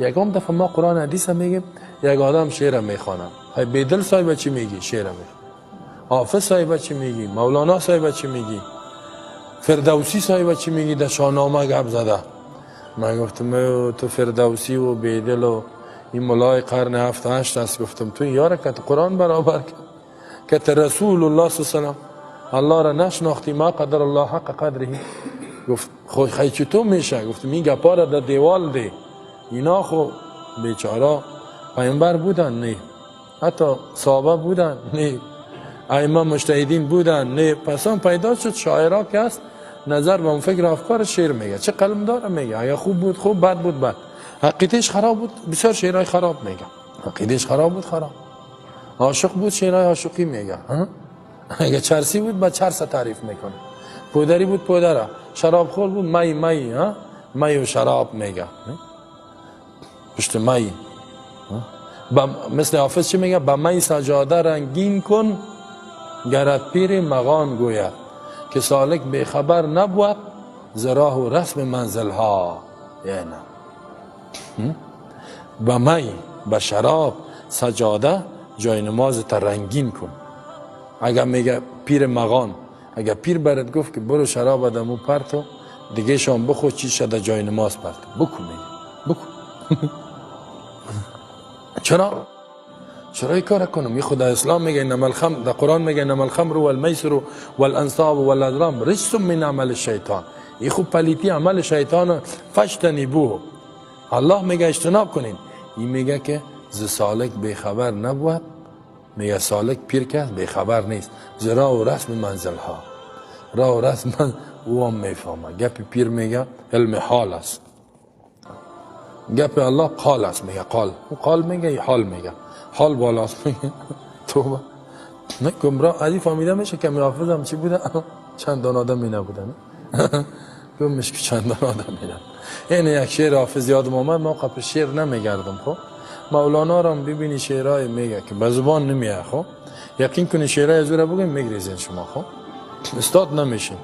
یکم دفعه ما قرآن حدیث هم میگیم، یک آدم شعر میخوانم. های بیدل صاحب چی میگی؟ شعر میخوانم. حافظ صاحب چی میگی؟ مولانا صاحب چی میگی؟ فردوسی صاحب چی میگی؟ در شاهنامه گپ زده. من گفتم تو فردوسی و بیدل و این ملای قرن هفت هشت است. گفتم تو یاره که قرآن برابر که رسول الله صلی الله علیه و الله را نشناختی، ما قدر الله حق قدره. گفت خو خی چطور میشه؟ گفتم این گپا را در دیوال ده. اینا خو بیچاره پیامبر بودن نه، حتی صحابه بودن نه، ائمه مجتهدین بودن نه. پس هم پیدا شد شاعرا که است نظر به اون فکر افکار شعر میگه، چه قلم داره میگه. اگه خوب بود خوب، بد بود بد. عقیدهش خراب بود بسیار شعرهای خراب میگه. عقیدهش خراب بود خراب. عاشق بود شعرهای عاشقی میگه. اگه چرسی بود با چرس تعریف میکنه. پودری بود پودره. شراب خور بود می می ها می و شراب میگه. پشت می مثل حافظ چی میگه؟ به می سجاده رنگین کن گرت پیر مغان گوید که سالک بیخبر نبود ز راه و رسم منزل ها. یعنی به می به شراب سجاده جای نماز تا رنگین کن. اگر میگه پیر مغان، اگر پیر برات گفت که برو شراب دمو پرتو دیگه شام بخو چیز شده جای نماز پرتو بکن، میگه بکن. چرا؟ چرا این کار کنم؟ این خدا اسلام میگه انما الخمر، در قرآن میگه انما الخمر والمیسر والانصاب والازلام رجس من عمل الشیطان. این خوب پلیتی عمل شیطان، فاجتنبوه. الله میگه اجتناب کنین. این میگه که ز سالک بیخبر نبود. میگه سالک پیر که بیخبر نیست ز راه و رسم منزل ها. راه و رسم من او هم میفهمه. گپ پیر میگه علم حال است، گپ الله قال است. میگه قال، او قال میگه، حال میگه، حال بالاست میگه. توبه، نه گمراه علی فهمیده میشه که حافظ هم چی بوده؟ چندان آدمی نبودن. گمش که چندان آدمی نبودن. این یک شعر حافظ یادم آمد. ما قبل شعر نمیگردم. خب مولانا را ببینی شعرهای میگه که به زبان نمیه. خب یقین کنی شعرهای از او را بگیم میگریزین شما. خب استاد نمیشین.